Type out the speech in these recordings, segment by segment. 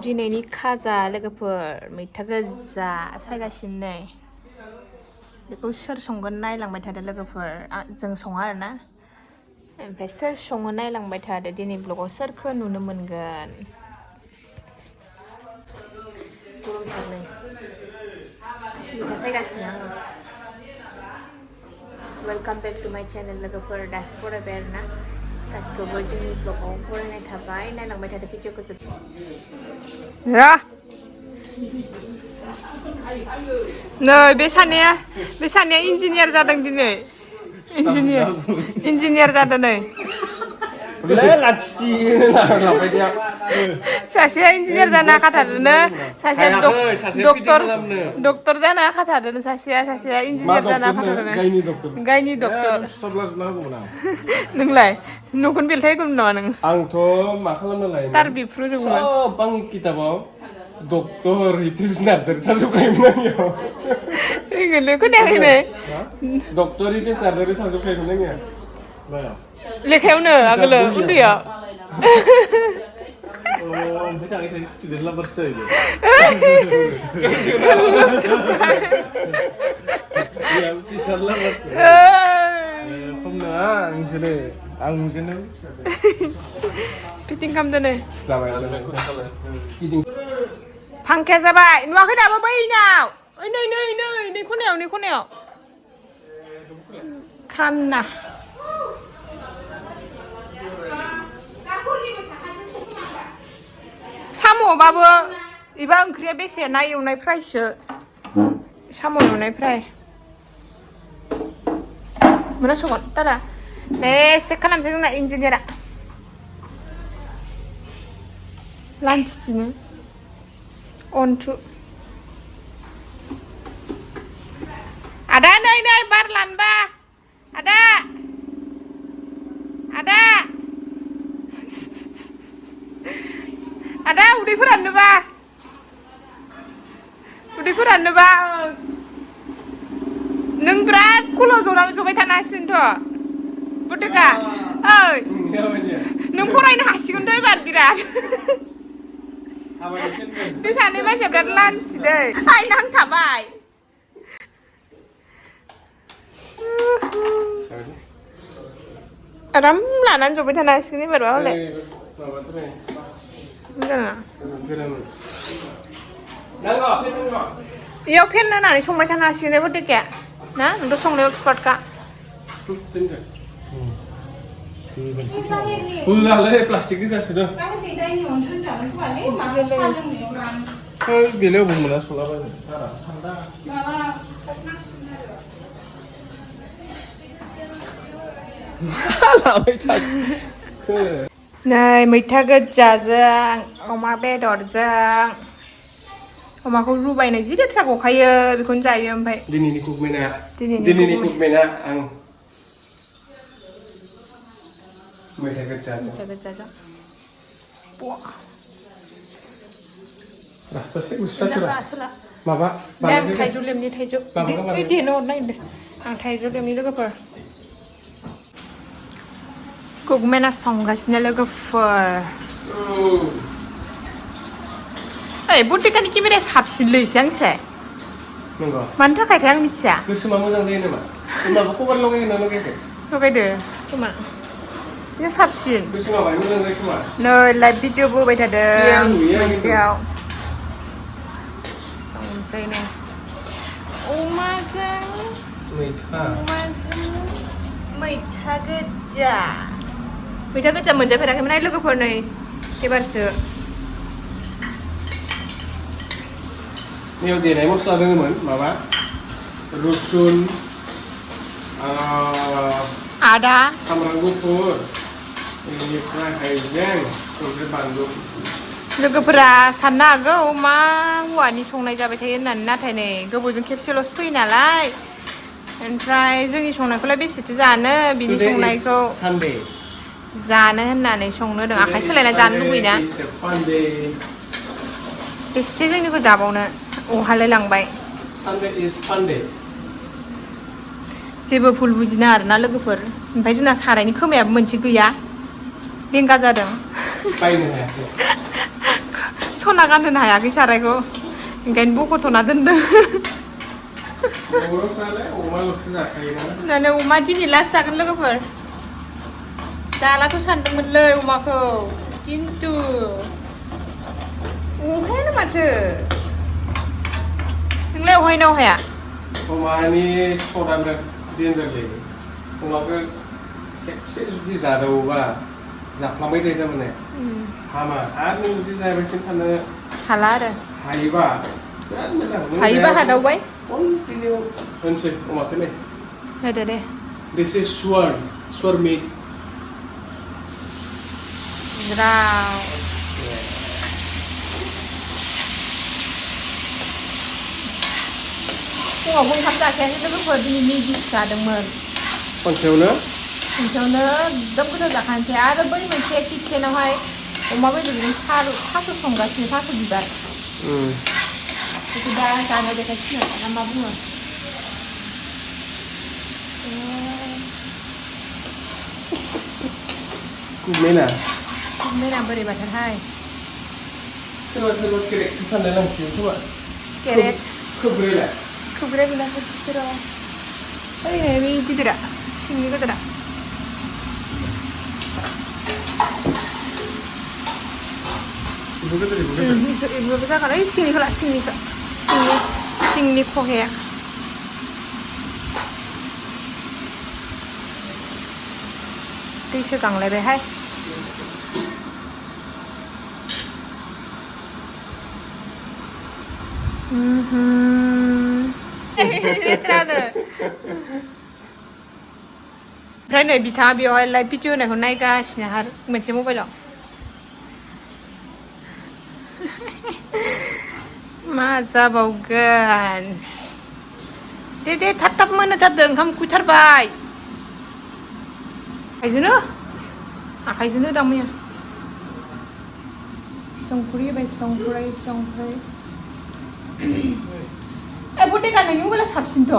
दिनैनि खाजा लोगोफोर मैथा गोजा सायगासिनो बेखौ सोर संगोन नायलांबाय थादो लोगोफोर जों सङा आरोना ओमफ्राय सोर सङो नायलांबाय थादो दिनै ब्लगाव सोरखौ नुनो मोनगोन गरमथारलै मैथा सायगासिनो आङो वेलकाम बेक टु माय चेनेल लोगोफोर दासो फरायबाय आरोना गासिखौबो जोंनि ब्लगाव फरायनाय थाबाय नायलांबाय थादो भिडिअखौ नै बे सानैया इन्जिनियार जादों दिनै इन्जिनियार जादों नै सासेया इन्जिनियार जानो आखाथारदोंनो सासेया डक्टर जानो आखाथारदों सासेया इन्जिनियार जानो आखाथारदों गायनि डक्टर नोंलाय न'खौनो बेलथायगौमोन नामा नों आंथ' मा खालामनो लायो तार बिफ्रुजोबोमोन सब आंनि किताबाव डक्टर हितेश नार्जारि थाजोबखायोमोन आंनियाव एगोलो खोनायाखैनो डक्टर हितेश नार्जारि थाजोबखायोमोन आंनिया लेखायावनो आगोलो उन्दैयाव स्टुडेन्ट लाभारसो टिचार लाभारसो खम नङा आंजोंनो फिटिं खालामदो नै जाबाय फांखाया जाबाय नुवाखै दाबो बैनाव नै खनायाव खाना साम'बाबो एबा ओंख्रिया बेसे ना एवनाय फ्रायसो साम' एवनाय फ्राय मोनासगोन तारा एसे खालामसै जोंना इन्जिनियारा लान्थिनो अनथु आदा नै बार लानबा आदा उदैखौ राननोबा नों बिराद खल' जबाय थानो हासिगोनथ' बुथुका ओइ नों फरायनो हासिगोनथ' एबार बिराद बे सानै मानसिया बिराद लान्थि दै आइ नांथाबाय आराम लानानै जबाय थानो हासिगोन एबार मालाय इयाव फेन होनानै संबाय थानो हासिगोन बुथुकाया ना नोंथ' संनायाव एक्सपार्टखा प्लास्टिक गोजासो दं बेलायावबो मोना सलाबाय नै मैथा गोजाजों अमा बेदरजों अमाखौ रुबायनाय जि लेथ्रा गखायो बेखौनो जायो ओमफ्राय दिनैनि कुकमेना आं मैथा गोजाजों माबा थाइजौ लेमनि देनो हरनायदो आं थाइजौ लेमनि लोगोफोर कुकमेना संगासिनो लोगोफोर ओइ बुथुकानि केमेराया साबसिनलै एसे आंनिसाय नंगौ मानि थाखायथाय आं मिथिया गोसोमा मोजां जायो नामा माबा खबर लगायखायाखै लगायदो खोमा बेनो साबसिन गोसोमा बाहाय मोजां जायो खोमा नै लाइभ भिडिअ बोबाय थादों मोनसेयाव संसै नै अमाजों मैथा गोजा मोनजाफेराखैमोन आइ लोगोफोर नै एबारसो बेयाव देनाय मस्ला दङमोन माबा रुसुन आदा सामब्राम गुफुर बेनिफ्राय हाइजें संख्रि बानलु लोगोफोरा साननो हागौ मा हौवानि संनाय जाबाय थायो होननानै नाथाय नै गोबावजों खेबसेल'सो फैयो नालाय ओमफ्राय जोंनि संनायखौलाय बेसेथो जानो बिनि संनायखौ जानो होननानै संनो होदों आखाइ सोलायना जानो लुबैयोना एसे जोंनिखौ जाबावनो अहालाय लांबाय जेबो भुल बुजिना आरोना लोगोफोर ओमफ्राय जोंना सारायनि खोमायाबो मोनसे गैया लेंगा जादों सना गानहोनो हायाखै सारायखौ ओंखायनो बख'थ'ना दोनदों जानो अमा दिनै लास्ट जागोन लोगोफोर जालाथ' सानदोंमोनलै अमाखौ खिन्थु अहायानो माथो नोंलाय अहायना अहाया अमानि सदा बिराद डेन्जारलै अमाखौ खेबसे जुदि जादावोबा जाफ्लांबाय थायो थारमाने हामा आरो नों जुदि जायालासिनो थानो हाला आरो हायोबा बिराद मोजां हायोबा हादावबाय कन्टिनिउ होनसै अमाखौनो होदो दे दिस इज सुवर मिट ज्राव फुङावबो ओंखाम जाखायाखै लोगोफोर दिनै मेगि जादोंमोन खनसेयावनो एकदम गोथाव जाखानोसै आरो बै मोनसे किटचेनावहाय अमा बेदरजों थास' संगासिनो थास' बिबार बेखौ दा जानो देखायसिनो ना मा बुङो मेना बोरैबाथारहाय सोरबा केरेक्टखौ सानलाय लांसिगोन खोमा केरेट खोब्रैलाय खोब्राय गैलाफोर बिसोराव ओरैनो बे गिदिरा सिंनि गिदिरा इबो जागोन ओइ सिंनिखौ ला सिंनि खहाया दैसो गांलायबायहाय लेथ्रानो ओमफ्राय नै बिथाङा बेवहाय लाइभ भिडिअ होनायखौ नायगासिनो आरो मोनसे मबाइलाव मा जाबावगोन दे थाब मोनहोथारदों ओंखाम उखैथारबाय आखाइजोंनो दां मैया संख्रि होबाय संख्रि बटेका नोंनि मबाइला साबसिनथ'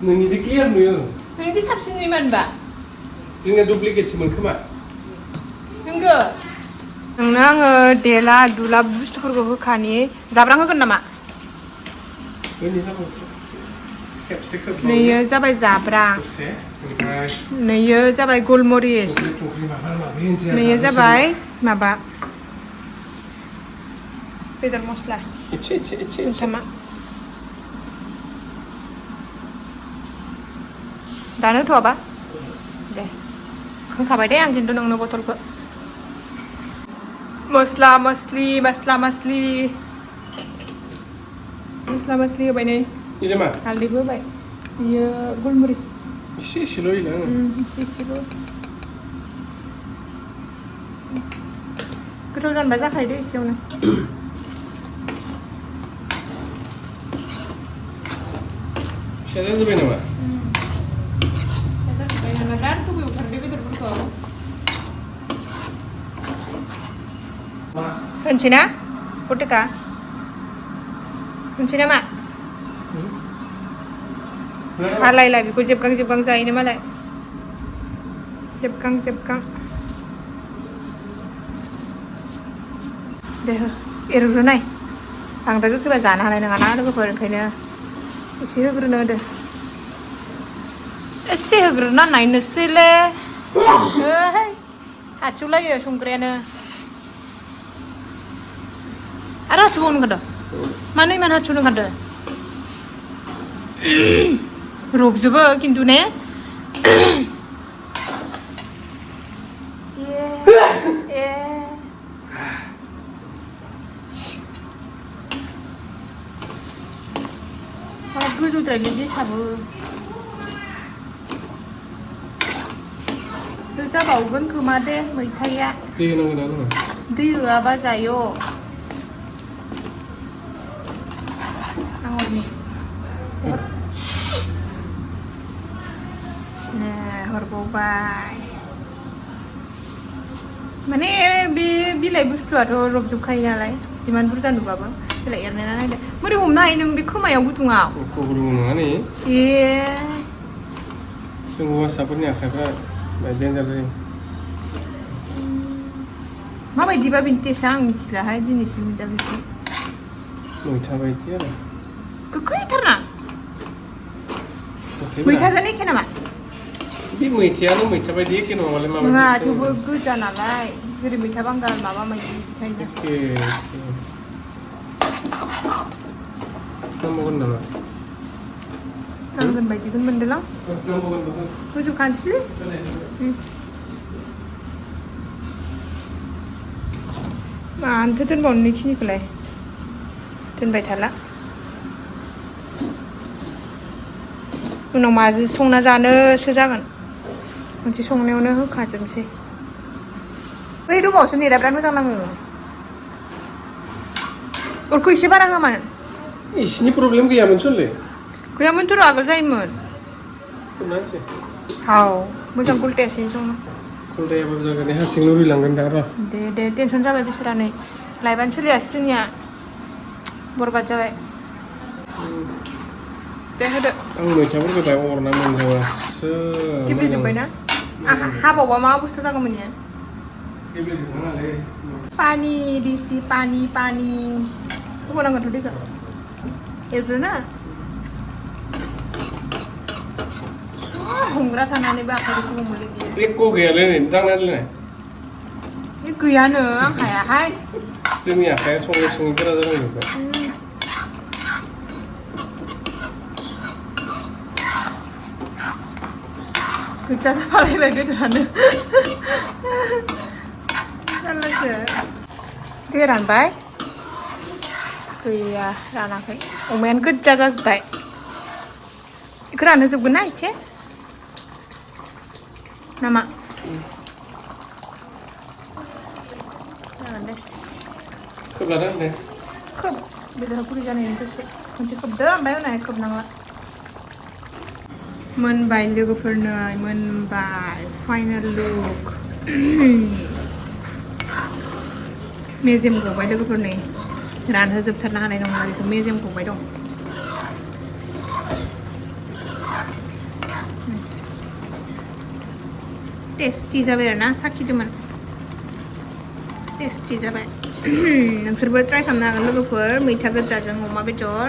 नोंनिदि क्लियार नुयो नोंनिदि साबसिन नुयो मानोबा जोंना दुप्लिकेटसोमोन खोमा नोंगो नोंनो आङो देला दुला बुस्थुफोरखौ होखानि जाब्रां होगोन नामा नैयो जाबाय जाब्रां नैयो जाबाय गलमरिस नैयो जाबाय माबा बेदर मस्ला ओंखामा दानो होथ'वाबा दे होखाबाय दे आं खिन्थु नोंनो बथलखौ मस्ला मस्लि होबाय नै हालदैबो होबाय बियो गलमरिस एसेल' होयो एसेल' गोथाव जानोबा जाखायो दे एसेयावनो फिसा जाबाय नामा बिराद गोबाव एवथारदो बेदरफोरखौ होनसै ना बटेका होनसै नामा हालायला बेखौ जोबगां जायोनो मालाय जोबगां दे हो एरग्रोनाय बांद्राय गोखैबा जानो हानाय नङा ना लोगोफोर ओंखायनो एसे होग्रोनो होदो एसे होग्रोना नायनोसैले हाथिउलायो संग्रायानो आरो हाथिबावनो ओंखारदों मानो इमान हाथिउनो ओंखारदों रबजोबो खिन्थु ने गोजौद्रायलै जेसाबो जाबावगोन खोमा दे मैथाया दै होनांगोन आरो दै होआबा जायो हरबावबाय माने बे बिलाइ बुस्थुआथ' रबजोबखायो नालाय जिमान बुरजा नुबाबो बिलाइ एरनायना नायदो बोरै हमनो हायो नों बे खोमायाव गुदुङाव गुदुं नङा नै जों हौवासाफोरनि आखाइफ्रा डेन्जार जायो माबायदिबा बेनि टेस्टआ आं मिथिलाहाय दिनैसिम मोनजाफेराखै मैथा बायदि आरो गोखैथार ना मैथाजों एखे नामा बे मैथायानो मैथा बायदि एखे नङाबालाय माबायदि नङा थेवबो गोजा नालाय जेरै मैथा बांगाल माबा मायदि बिदिखायनो एखे नांबावगोन नामा नांगोन बायदिखौनो मोनदोंलां होजोबखानोसैलै मानोथो दोनबावनो बेखिनिखौलाय दोनबाय थाला उनाव माजों संना जानोसो जागोन मोनसे संनायावनो होखाजोबनोसै बै रुमावसो नेटआ बिराद मोजां नाङो अरखौ एसे बारा होमानो इसिनि प्रब्लेम गैयामोन सले गैयामोनथ' आगोल जायोमोन हाव मोजां गलथायासै संनो गलथायाबो जागोन हारसिंनो रुइलांगोन दा र' दे टेनसन जाबाय बिसोरा नै लाइबानो सोलियासै जोंनिया बरबाद जाबाय दे होदो आं मैथाफोरखौ बाय अरना मोनजाबासो गेब्लेजोब्बायना हाबावबा मा बुस्थु जागौमोन इयो गेब्लेजोबनाङालै पानि दिसि पानि होबावनांगोनथ' दैखौ एरग्रोना हमग्रा थानानैबो आखाइखौ हमोलै बियो एख' गैयालै नै दांनायलाय बे गैयानो आं हायाहाय जोंनि आखाइया सङै गोरा जालांजोब्बाय गोजा जालायबाय बेदरानो जारलासो दै रानबाय गैया रानाखै अमायानो गोजा जाजोब्बाय बेखौ रानहोजोबगोन ना एसे नामा जागोन दे खोबलादों दे खोब बेदरा गुरै जानायनि दसे खनसे खोबदो ओमफ्राय उनावहाय खोबनांला मोनबाय लोगोफोरनो मोनबाय फाइनाल लुक मेजेम गबाय लोगोफोरनि रानहोजोबथारनो हानाय नंला बेखौ मेजेम गबाय दं टेस्टि जाबाय आरोना साखिदोंमोन टेस्टि जाबाय नोंसोरबो ट्राइ खालामनो हागोन लोगोफोर मैथा गोजाजों अमा बेदर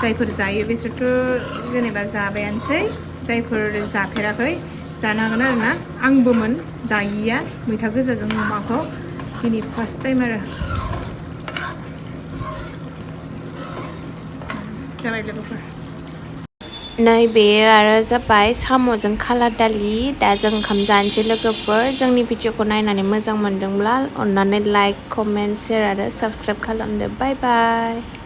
जायफोर जायो बिसोरथ' जेनेबा जाबायानोसै जायफोर जाफेराखै जानो हागोन आरोना आंबोमोन जायिया मैथा गोजाजों अमाखौ दिनै फार्स्ट टाइम आरो जाबाय लोगोफोर नै बेयो आरो जाबाय साम'जों खाला दालि दा जों ओंखाम जानोसै लोगोफोर जोंनि भिडिअखौ नायनानै मोजां मोनदोंब्ला अन्नानै लाइक कमेन्ट शेयार आरो साबस्क्राइब खालामदो बाय बाय